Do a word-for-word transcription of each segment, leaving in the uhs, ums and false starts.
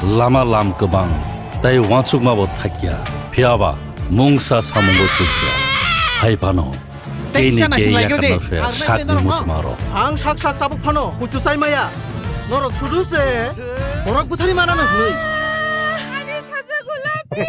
Lama lam kwbang, tei uansukma bo thakya, phiyaba mungsa samungo chukya. Hai phano, Tei keini kisa naising kei lai khe de. Yakarno se Ang sakni naikhe norok no. Muchungma rok. Ang sak sak tabuk phano kuchu chai maya. Norok sudu se borok buthari mana no hwnwi. Ani saja gulapi.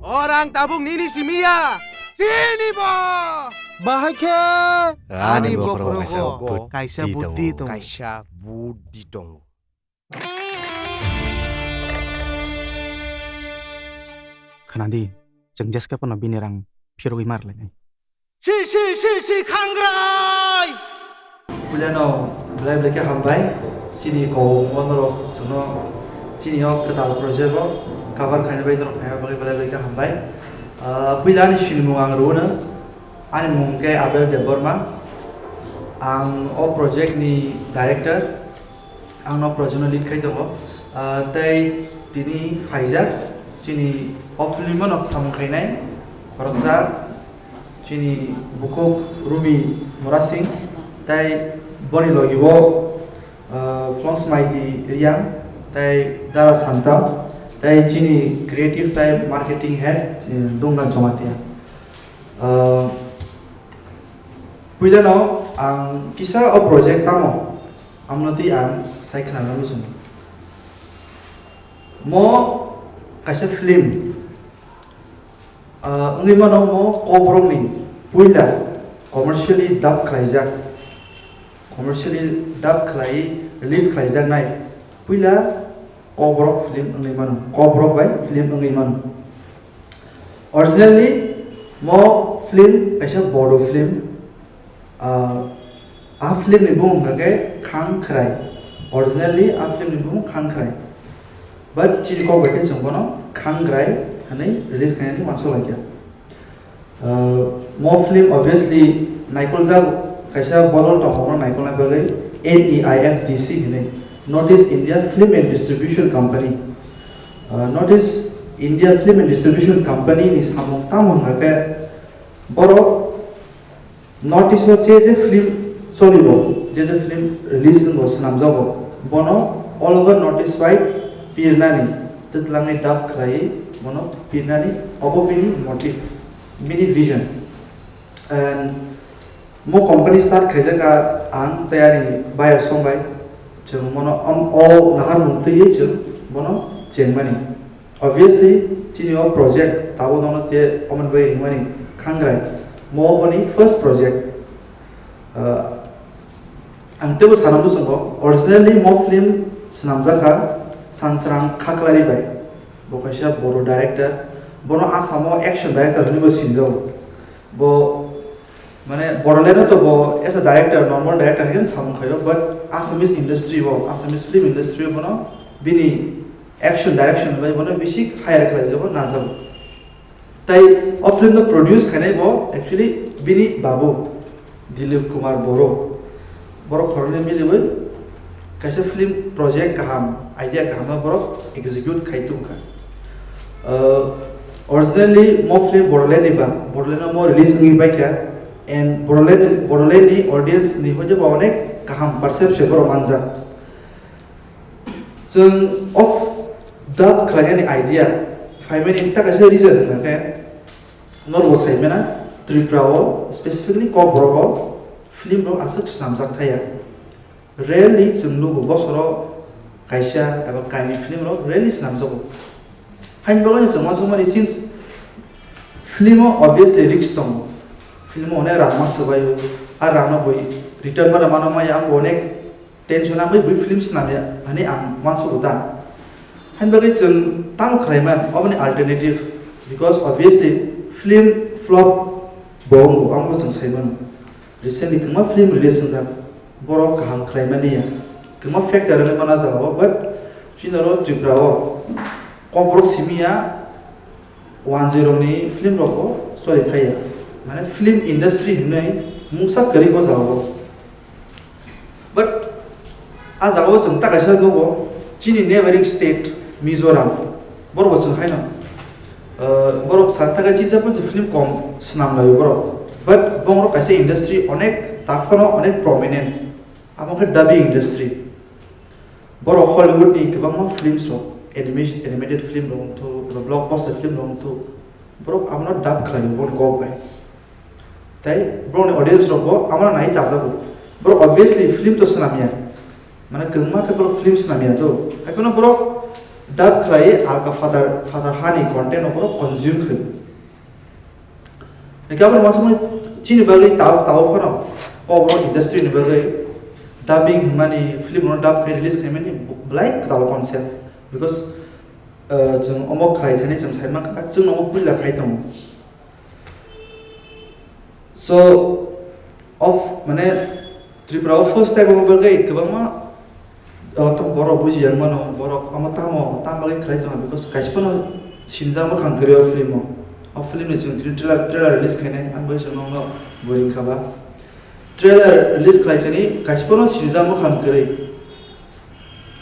Orang tabuk nini simi ya. Chini bo. Bahai khe ani bokhorogo kaisa buddhi tongo. Kaisa buddhi tongo. Khana di, chwng jeske phano bini rang phirogwi mar lainai. Si, si, si, si, khangrai! Puilano belai belai khe hambai. Chini kok norok chwngno chini o kwtal project o cover khaina bai norok khaina bagwi belai belai khe hambai. Ah, puila ani sinimung ang rwno. Ani mung khe Abel Debbarma. Ang o project ni director. Ang no project no lead khai tongo. Ah, tei tini phaijak chini o film no samung khainai khoroksa chini bukhuk Rumi Murasing tei boni logi bo, ah, Flong Smaiti Riang tei Dara Santa tei chini creative tei marketing head, eh, Dungna Jomatia. Ah, puilano ang kisa o project tamo, amno twi ang sai khna muchungo. Mo kaisa film, ah, wngwi mano mo Kokborokni puila commercially dub khlaijak, commercially dub khlai release khlaijaknai puila Kokborok film wngwi mano, Kokborok bai film wngwi mano. Originally, mo film kaisa Bodo film. Ah, a film ni bumung hwnkha khe Khangkhrai. Originally, a film ni bumung Khangkhrai. But chini kok bai khe chwng bono Khangrai hwnwi release khainani uansuk laikha. Ah, mo film obviously naikoljak kaisa bodol tongo, bono naikolna bagwi N E I F D C hwnwi, North East India Film and Distribution Company. Ah, North East India Film and Distribution Company ni samung tamo hwnkha khe borok North East o je je film cholibo, je je film release wngbo, swnamjago, bono all over North East wide pirnani, twtlangni dub khlaiwi bono pirnani, obo bini motive, bini vision. And mo company start khaijak kha ang tei ani bayar song bai. Chwng bono, am, o naharmung twiwi chwng bono chengmani. Obviously, chini o project tabuk nono je omo bai ringmani Khangrai, mo boni first project. Ah, ang teibo sana muchungo, originally mo film swnamjak kha Sansrang Khaklari bai. Bo kaisa Bodo director. Bono Assam o action director hwnwi bo sinijago. Bo, mane, Bodoland o to bo as a director, normal director hinkhe samung khaio, but Assamese industry o, Assamese film industry o bono bini action direction bai bono bisi hire khlaijago, najago. Tai o film no produce khainai bo actually bini babu, Dilip Kumar Boro. Borok khoroknwi miliwi kaisa film project kaham, idea kaham no borok execute khai tongkha. Uh, originally mo film Bodoland ni ba, Bodoland no mo release wngwi paikha, and Bodoland, Bodoland ni audience ni hoite ba onek kaham perception borok manjak. Chwng o dub khlainani idea phaimani ta kaisa reason hwnkha khe, norbo saimana Tripura o, specifically Kokborok o film rok aswk swnamjak thaya. Rarely chwng nugo, bosoro kaisa eba kainwi film rok rarely swnamjago. Haini bagwi chwng uansukmani, since film o obviously risk tongo, film o onek rang ma swbaio, a rang no bui return ma rwmano maya, ang bo onek tension nangwi bui film swnamya hwnwi ang uansugo ta. Haini bagwi chwng tamo khlaiman, oboni alternative, because obviously film flop, Bo wngkha, ang bo chwng sai mano. Recently kwbangma film release wngjak, borok kaham khlai mani ya. Kwbangma factor wngwi mano jagao, but chini oro Tripura o kokborok simi ya, wanjwi rokni film rok bo choli thai ya. Mane film industry hinwi mungsa kwrwi o jagao. But a jagao chwng ta kaisa nugo, chini neighboring state Mizoram, borok bo chwng haino, uh, borok san taga chisa pon film kom swnam laio borok. But bongrok kaisa industry onek takhano onek prominent, amo khe dubbing industry. Borok Hollywood ni kwbangma films rok, animation, animated film rok wngthu, blockbuster film rok wngthu, borok abono dub khlaio boni kok bai. Tai borokni audience rok bo amano nai chajago. Borok obviously film to swnam ya. Mane kwbangma khe borok film swnam ya do. Haiphano borok dub khlai alka father, father hani content no borok consume khai. Hingke abo rwma chini bagwi tao, tao phano kokborok industry ni bagwi dubbing hwnmani film no dub khai release khaimani belai kwtal concept. Because, uh, chwng omo khlai thani chwng sai mankha, chwngno omo puila khai tongo. So, of, mane, Tripura o first time omo bagwi kwbangma, uh, to borok buji yang mano, borok omo tamo, tam bagwi khlai tongo, because kaisa phano sinijak mwkhang kwrwi o film o. O film ni chwng tini trailer, trailer release khainai, ang bai chwng nokno boring kha ba. Trailer release khlai thani kaisa phano sinijak mwkhang kwrwi.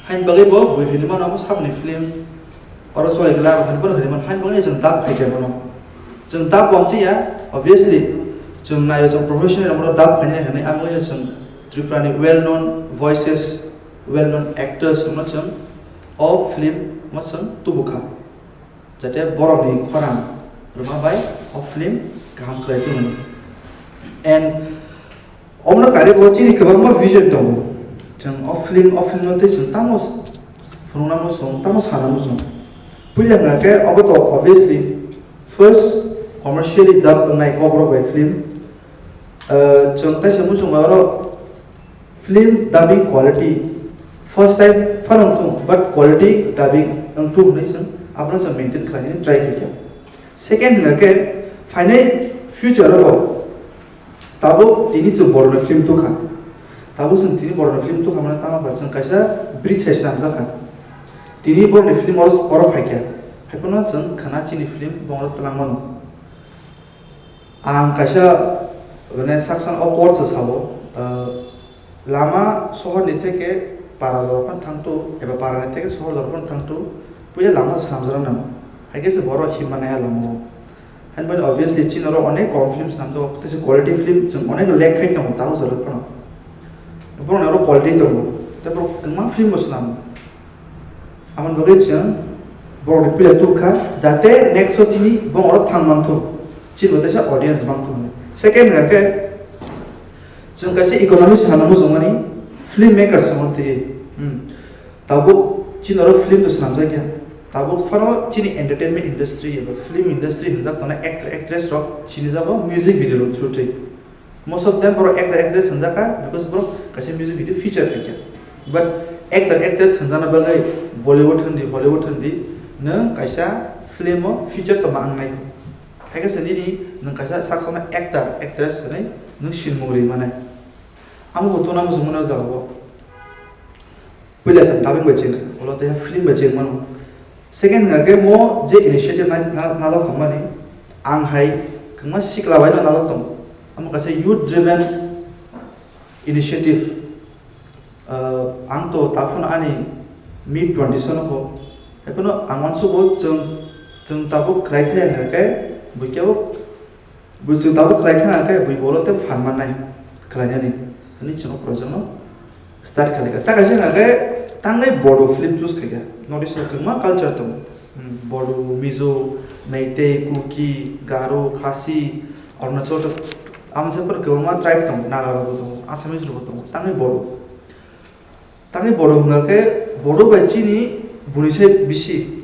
Haini bagwi bo bui hinwi mano, omo saboni film. Oro choli glak rok hinwi bono hinwi mano. Haini bagwi chwng dub khai khe bono. Chwng dub wng twi ya, obviously. Chwng naio, chwng professional rok bono dub khainai hinwi, amo chwng Tripura ni well known voices, well known actors rokno chwng o film o chwng tubu kha. Jate borokni khorang rwma bai o film kaham khlai tongmani. And omono karibo chini kwbangma vision tongo. Chwng o film, o film no tei chwng tamo s-, phunukna muchung, tamo sana muchung. Puila hwnkha khe obo to obviously first commercially dub wngnai kokborok bai film. Uh, chwng kaisa muchung bai oro film dubbing quality first time phano wngthung, but quality dubbing wngthung hwnwi chwng abono chwng maintain khlainani try khaikha. Second hwnkha khe phainai future o bo tabuk tini chwng borokni film tukha. Tabuk chwng tini borokni film tukha mano tamo ba chwng kaisa bridge hai swnamjakha. Tini borokni film oro, oro phaikha. Haiphano chwng khana chini film bongro twlangmano. Ang kaisa, mane, saksa o quote se sao, ah, lama sohor ni theke para jorok phano thangtu, eba para ni theke sohor jorok phano thangtu, puila lama se swnamjak nang. Hai khe se borok himma nai a lama o. Haini bagwi obviously chini oro onek kom film swnamjago, tei se quality film chwng onek lack khai tongo, tabuk jorok phano. Borokni oro quality tongo, tei borok kwbangma film bo swnamo. Aboni bagwi chwng borokni pila tubukha, jate next o chini bongoro thang manthu, chini bo teisa audience manthu hwnwi. Second hwnkha khe, chwng kaisa economy sana muchungmani, film makers hwnwi twi. Hmm. Tabuk chini oro film to swnamjakya. Tabuk phano chini entertainment industry eba film industry hwnjak tongnai actor, actress rok sinijago music video rok through twi. Most of them borok actor actress hwnjakha, because borok kaisa music video feature khaikha. But actor actress hwnjakna bagwi Bollywood hwndi, Hollywood hwndi, nwng kaisa film o feature tongma wngnai. Haikhe se nini nwng kaisa saksoknai actor actress hwnwi nwng sinmung ri manai. Amo bo tongna muchung mano jagao. Puila chwng dubbing bai chengkha, ulo tei film bai chengmano. Second hwnkha khe mo je initiative nai-, na-, najak tongmani, ang hai kwbangma sikla bai no najak tongo. Amo kaisa youth driven initiative. Ah, ang to taphano ani mid twenties o nokho. Haiphano ang uansugo chwng, chwng tabuk khlai thai hwnkha khe buikhe bo Bui chwng tabuk khlai thang khe bui bolo tei phan mannai khlainani hwnwi chwng o project no start khlai kha. Ta kaisa hwnkha khe tangwi Bodo film choose khai kha. North East o kwbangma culture tongo. Hmm, Bodo, Mizo, Meitei, Kuki, Garo, Khasi, Arunachal, amsa kwbangma tribe tongo, Naga rok bo tongo, Assamese rok bo tongo, tangwi Bodo. Tangwi Bodo hwnkha khe Bodo bai chini buini se bisi.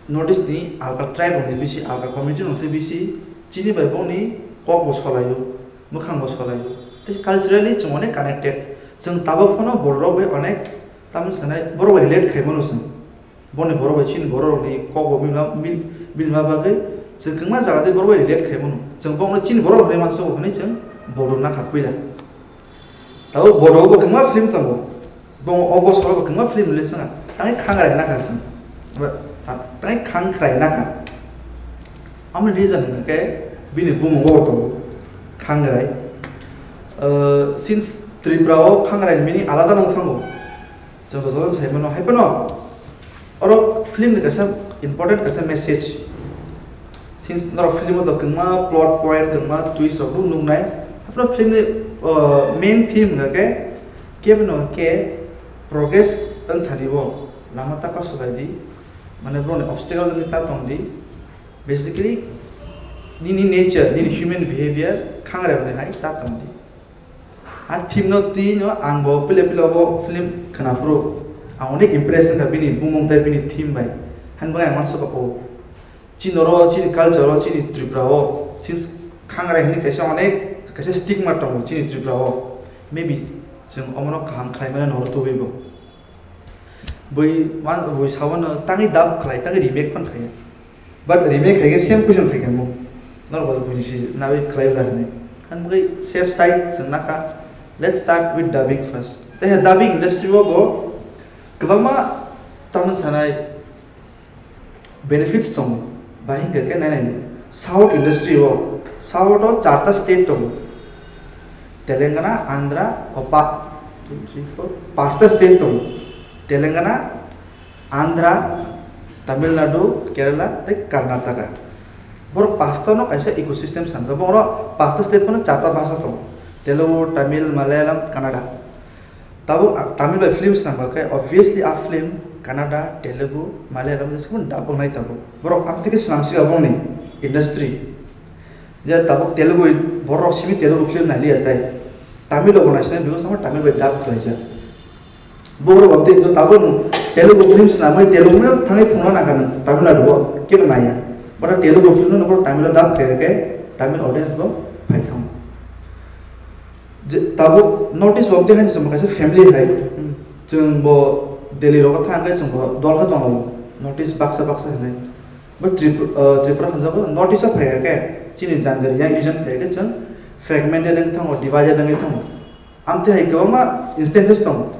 North East ni alka tribe rokni bisi, alka community rokni se bisi chini bai bongni kok bo solaio, mwkhang bo solaio. Tei culturally chwng onek connected. Chwng tabuk phano borok rok bai onek tamni sanai borok bai relate khai mano chwng. Boni borok bai chini borok rokni kok bo bini ma, bini, bini ma bagwi Chwng kwbangma jaga tei borok bai relate khai mano. Chwng bokno chini borok hwnwi mansugo hwnwi chwng bodo nakha puila. Tabuk bodo bo kwbangma film tongo. Bo o bosoro bo kwbangma film release wngkha. Tangwi khangrai nakha chwng. Ba, sa-, tangwi khangkhrai nakha. Amoni reason hwnkhe bini bumung bo tongo. Khangrai. Uh, since Tripura o khangrai ni meaning alada nung thango. Chwng jotono sai mano, hai phano oro film ni kaisa important kaisa message. Since norok film o to kwbangma plot point, kwbangma twist rok bo nuknai. Hai phano film ni, uh, main theme hwnkha khe, kebo no khe progress wng thani bo lama ta kasu lai di, mane borok ni obstacle wngwi ta tong di. Basically, nini nature, nini human behavior khangrai rok ni hai ta tong di. A theme no twi no ang bo pile pile bo film khwna phuru ang onek impress wngkha bini bumung tei bini theme bai. Hani bagwi ang uansukha o chini oro chini culture o chini Tripura o since khangrai hwnwi kaisa onek kaisa stigma tongo chini Tripura o. Maybe chwng omono kaham khlai mano noro tubui bo. Bui man, bui sabo no tangwi dub khlai, tangwi remake phan khlai. But remake khai khe same question khai khe mo. Norok bai buini si nawi khlai bla hwnwi. Ani bagwi safe side chwng nakha. Let's start with dubbing first. Tei dubbing industry o bo kwbangma tamni sanai benefits tongo. Bahai hwnkhe khe nainani South industry o, South o charta state tongo. Telangana, Andhra, o pa-, two, three, four, pasta state tongo. Telangana, Andhra, Tamil Nadu, Kerala tei Karnataka. Borok pasta no kaisa ecosystem sanjak. Borok pasta state no charta bhasha tongo. Telugu, Tamil, Malayalam, Kannada. Tabuk a-, Tamil bai film swnam kha khe, obviously a film Kannada, Telugu, Malayalam jesa phano dub wngnai tabuk. Borok amtwi khe swnam si aboni industry. Je tabuk Telugu, borok simi Telugu film nai liya tai. Tamil rok bo nai sinai, because amo Tamil bai dub khlaijak. Borok bo tei tabuk nwng Telugu film swnamwi Telugu no thangwi phunukna nangkha nwng Tamil Nadu o, kebo naiya. But Telugu film no borok Tamil o dub khe khe Tamil audience bo phai thango. Je, tabuk North East bo tei haino chwng bo kaisa family hai. Chwng bo Delhi rogo thang khe chwng bo dol khe tongo. North East baksa baksa hinwi. Bo Tripura, uh, Tripura hwnjago North East o phai khe chini Janjari yang region phai khe chwng fragmented wng thango, divided wngwi thango. Amtwi hai kwbangma instances tongo.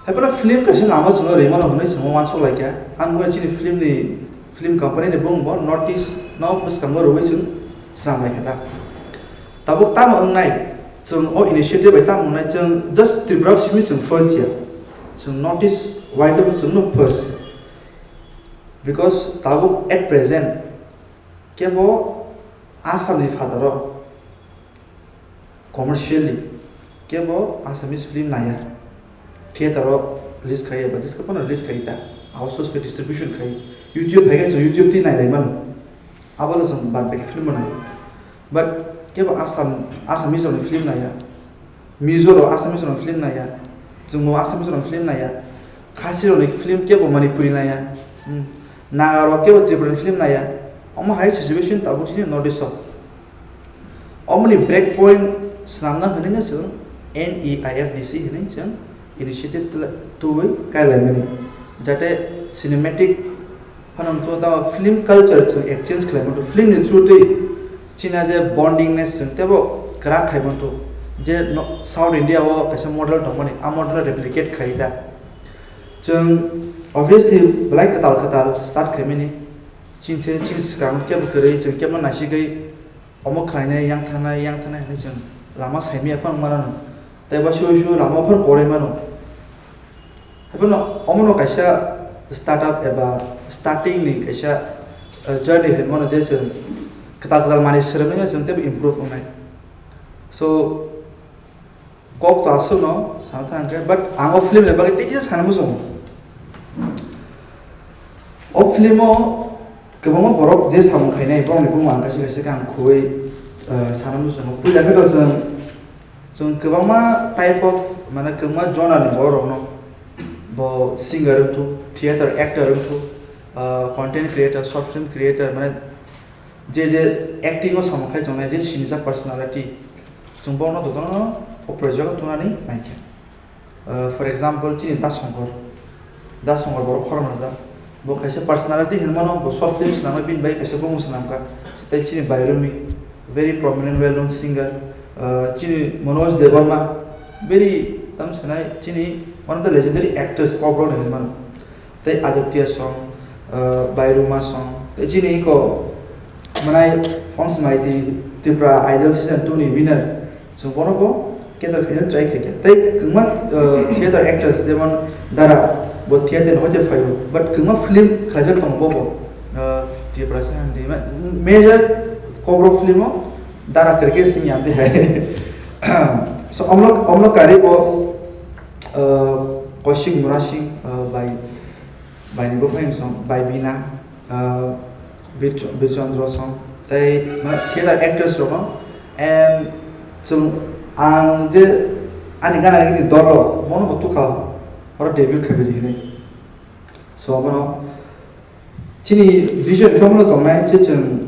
Haiphano film kaisa lama chwngno rimano hwnwi chwngno uansuk lai kha. Ang bo chini film ni, film company ni bumung bo North East no bwskango rwui chwng swnam lai kha ta. Tabuk tamo wngnai, chwng o initiative bai tamo wngnai, chwng just Tripura simi chwng first ya. Chwng North East wide o chwngno first. Because tabuk at present kebo Assam ni phataro commercially kebo Assamese film naiya, theater o release khaiya, ba jeska phano release khai ta, outsource khe distribution khai, YouTube hai khe chwng YouTube twi nai lai mano, abo to chwng bad baki film bo nai, but kebo Assam, Assamese rokni film naiya, Mizo rok Assamese rokni film naiya, chwngbo Assamese rokni film naiya, Khasi rokni film kebo Manipuri naiya, hmm, Naga rok kebo Tripura ni film naiya, omo hai situation tabuk chini North East o. Omoni break point swnamna hwnwi no chwng N E I F D C hwnwi chwng initiative tla-, tubui kailaimani, jate cinematic phano wngtong tamo film culture chwng exchange khlai mantwi film ni through twi china je bondingness chwng teibo kwrak khai mantwi je no-, South India o kaisa model tongmani a model replicate khai da chwng obviously belai kwtal kwtal start khaimani chini se chini swkang kebo kwrwi chwng kebo naisigwi omo khlainai, yang thanai, yang thanai hinwi chwng lama saimaya phano wngmano. Tei bo sui sui lama phano korai mano. Haiphano omono kaisa startup eba starting ni kaisa, eh, journey hinwi mano je chwng kwtal kwtal manwi swrwngwi chwng teibo improve wngnai. So, kok to aswkno sana thang khe, but ang o film ni bagwi tei kisa sana muchungo. O film o kwbangma borok je samung khainai, borokni bumung ang kaisa kaisa khe ang khugwi, eh, sana muchungo. Puila khe to chwng, chwng kwbangma type of, mane, kwbangma genre ni borok rokno bo singer wngthu, theater actor wngthu, eh, content creator, short film creator, mane, je je acting o samung khai tongnai, je sinijak personality, chwng bono jotono o project o tunani naikha. Uh, for example, chini Das Songkor, Das Songkor borok khoroknajak, Bo kaisa personality hinmano, bo short film swnamwi bini bai kaisa bumung swnamkha. Tei chini Bairumi, very prominent, well known singer. Ah, chini Manoj Debbarma, very, tam sanai, chini one of the legendary actors, Kokborok ni hinmano. Tei Aditya song, ah, Bairuma song, tei chini iko manai Fons Maiti Tripura Idol season two ni winner. Chwng bono bo cater khaina try khaikha. Tei kwbangma, uh, theater actors jemon Dara, bo theater ni hoite phaio, but kwbangma film khlaijak tongo bo bo. Uh, Tiprasa Hamdi, ma-, major Kokborok film o Dara kwrwi khe simi amtwi hai. So, omlok, omlok kari bo, uh, Kaushik Murasing, uh, bai, bai ni bo phaiyung song, bai Bina, uh, Bir Ch-, Bir Chandra song, tei, mane, theater actors rokno, em, chwng, ang je ani gana gini dol rok, bono bo tukha, oro debut khaibidi hinwi. So, bono, chini vision khe bono tongnai, je chwng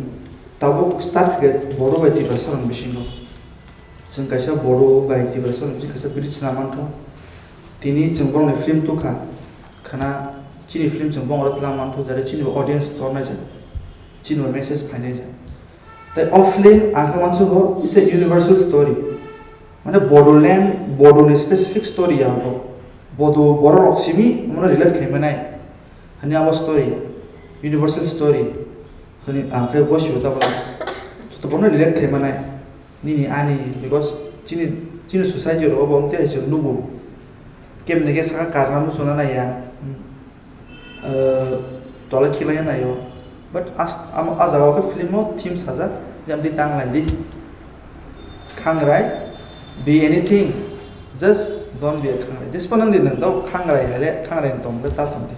tabuk start khe Bodo bai Tiprasa rokni bisingo. Chwng kaisa Bodo bai Tiprasa rokni bisingo kaisa bridge swnam mantho. Tini chwng borokni film tukha, khna chini film chwng bongoro twlang mantho, jare chini bo audience tornai jani, chini bo message phainai jani. Tei o film ang khe uansugo is a universal story. Mane Bodoland, Bodo ni specific story ya bo. Bodo borok rok simi mane relate khai manai. Hani abo story, universal story. Hani ang khe bo sibo ta bo. Joto bono relate khai manai. Nini ani, because chini, chini society ro bo amte hai chwng nugo. Kemne khe saka karna muchungna naiya. Ah, tole khilaina naio. But as, am, a jaga o khe film o theme sajak, je amtwi tang lai di. Khangrai, be anything, just don't be a khangrai. Jespa nang di nang dao khangrai hele, khangrai ni tong le ta tong di.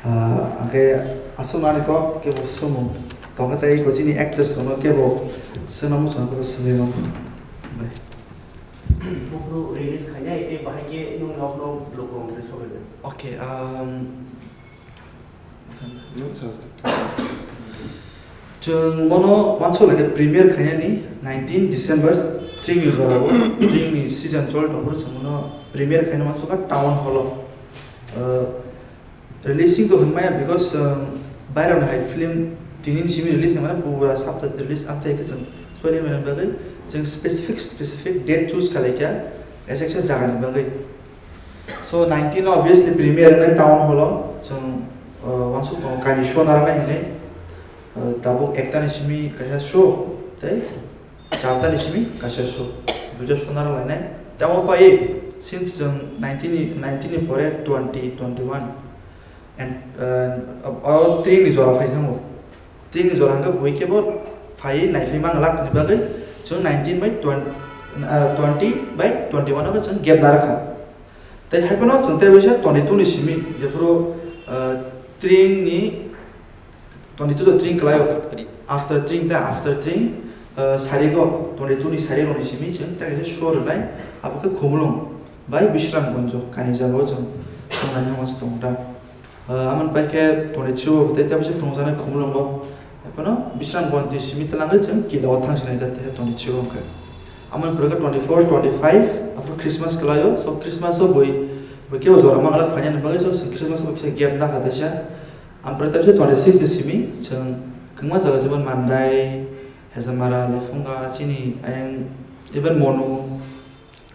Ah, angke aswk nani kok kebo swmung. Tongkhe tei bo chini actors no kebo swngna muchung kebo swngwi mano. Bai. Bukru release khainai, tei bahai khe nwng nokno lukurokni sogwi rw. Okay, um, nwng sa sa. Chwng bono uansuk lai khe premiere khainani nineteen December, tring ni jorao, tring ni season chol tongphuru chwng bono premiere khaina uansukha Town Hall o. Uh, Releasing to hwnmaya because, um, bairokni hai film tini ni simi release wngmani pura sapta release amtwi hai khe chwng soini mani bagwi chwng specific, specific date choose khalai kha, kaisa kaisa jagani bagwi. So nineteen obviously premiere wngnai Town Hall o, chwng, uh, uansuk tongo kainwi show narwknai hinwi, uh, tabuk ekta ni simi kaisa show tei charta ni simi kaisa show, duita show narwk lainai. Tei omo pai since chwng nineteen ni, nineteen ni pore twenty, twenty-one and, uh, o tring ni jora phai thango. Tring ni jora hwnkhe bui khe bo phai nai phai mang lak ni bagwi chwng nineteen by twenty, uh, twenty by twenty-one o chwng gap narwk kha. Tei hai phano chwng tei waisa twenty-two ni simi jephuru, uh, tring ni Twenty-two to tring khlaio. After tring. After tring ta, after tring, uh, sarigo, twenty-two ni sari rokni simi chwng ta kaisa show rwnai, abo khe Khumulwng bai Bisramganj kainwi jagao chwng thangnani hwnma se tongo ta. Uh, amoni pai khe twenty-three o tei ta kaisa phunukjaknai Khumulwngo. Ephano Bisramganj ni simi twlangwi chwng Kidao thangsinai ta tei twenty-three o hwnkhe. Amoni pore khe twenty-four, twenty-five, after Christmas khlaio. So Christmas o bui, bui kebo jora mangala phainani bagwi so Christmas o kisa gap nakha teisa. Amproi teisa twenty-six ni simi chwng kwbangma jaga jemon Mandai, Hezamara, Lufunga, chini ayang even Monu,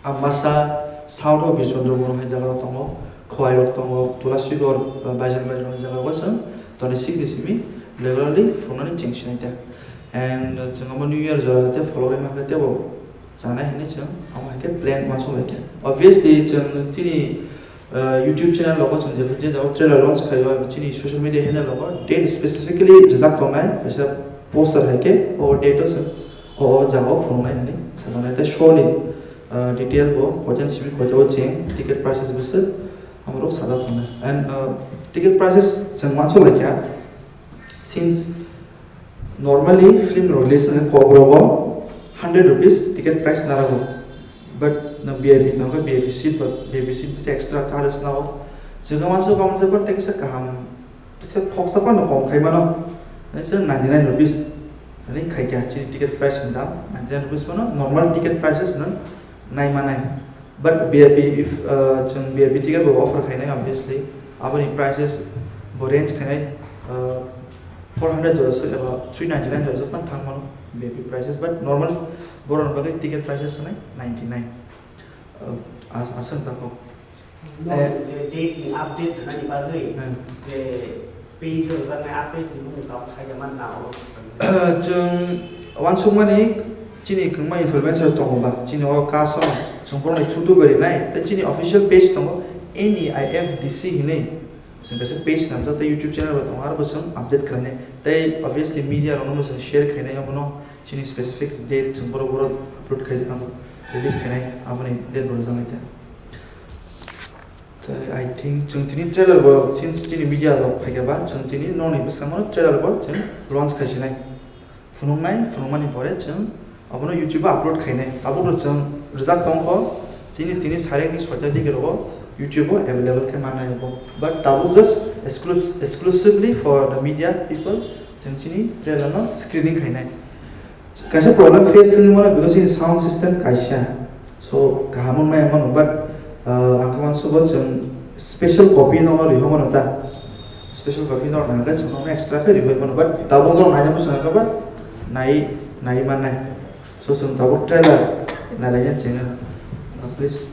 Ambasa, South o Birchandrapur hai jaga rok tongo, Khowai rok tongo, Tulasigor, uh, Baijan Baijan hai jaga rok chwng twenty-six ni simi regularly phunuknani cheng sinai ta. And, uh, chwng omo New Year jora te follow rwma khe tebo chanai hinwi chwng omo hai khe plan uansuk lai kha. Obviously, chwng chini, uh, YouTube channel rogo chwng je, je jaga trailer launch khaio, abo chini social media handle rogo date specifically rijak tongnai, kaisa poster hai khe, o date o chwng o, o jaga o phunuknai hinwi sajaknai. Tei show ni, uh, detail bo koitani simi koitao cheng, ticket prices bwswk, amorok sajak tongnai. And, uh, ticket prices chwng uansuk lai kha, since Normally, film release wngkha Kokborok o hundred rupees ticket price narago. But nwng V I P tongkha, V I P seat, but V I P seat se extra charges nao. Chwngkha mansa, mansa, but tei kisa kaham, tei kisa khoksa phano kom khai mano. Tei se ninety-nine rupees. Ani khai kha chini ticket price ni dam ninety-nine rupees phano normal ticket prices nwng nai manai. But V I P, if, uh, chwng V I P ticket bo offer khainai, obviously, aboni prices Bo range khainai, uh, four hundred jora se eba three ninety nine jora se tang thang mano, maybe prices, but normal borok ni bagwi ticket prices sanai ninety nine. Uh, as aswk tako. No, Eh. Je date ni update rwnani bagwi Hmm. Je page rwjaknai, a page ni mung tabuk saida man na o. Chwng uansukmani chini kwbangma influencers tongo ba, chini o cast o chwng borokni through to berinai, tei chini official page tongo N E I F D C hinwi. Chwng kaisa page swnamjak tei YouTube channel bo tongo, aro bo chwng update khlainai. Tei obviously media rokno bo chwng share khainai, omono chini specific date chwng borok borok upload khaijak, abo release khainai, aboni date bo rwjaknai tei. Tei I think chwng tini trailer bo, since chini media rok phaikha ba, chwng tini nokni bwskango trailer bo chwng launch khaisinai. Phunuknai, phunukmani pore chwng abono YouTube o upload khainai. Tabukno chwng rwjak tongkho, chini tini sarekni soita digi rogo YouTube o available khe mannai bo. But tabuk just exclus-, exclusively for the media people, chwng chini trailer no screening khainai. Kaisa problem face wngwi mano, because chini sound system kaisa. So, kaham wngmaya mano, but, uh, ang khe uansukgo chwng special copy no rihormano ta. Special copy no nangkhe chwng nono extra khe rihoi mano, but tabuk no naina bwswk nangkhe ba nai, nai mannai. So, chwng tabuk trailer nailaina chengya. Uh, please.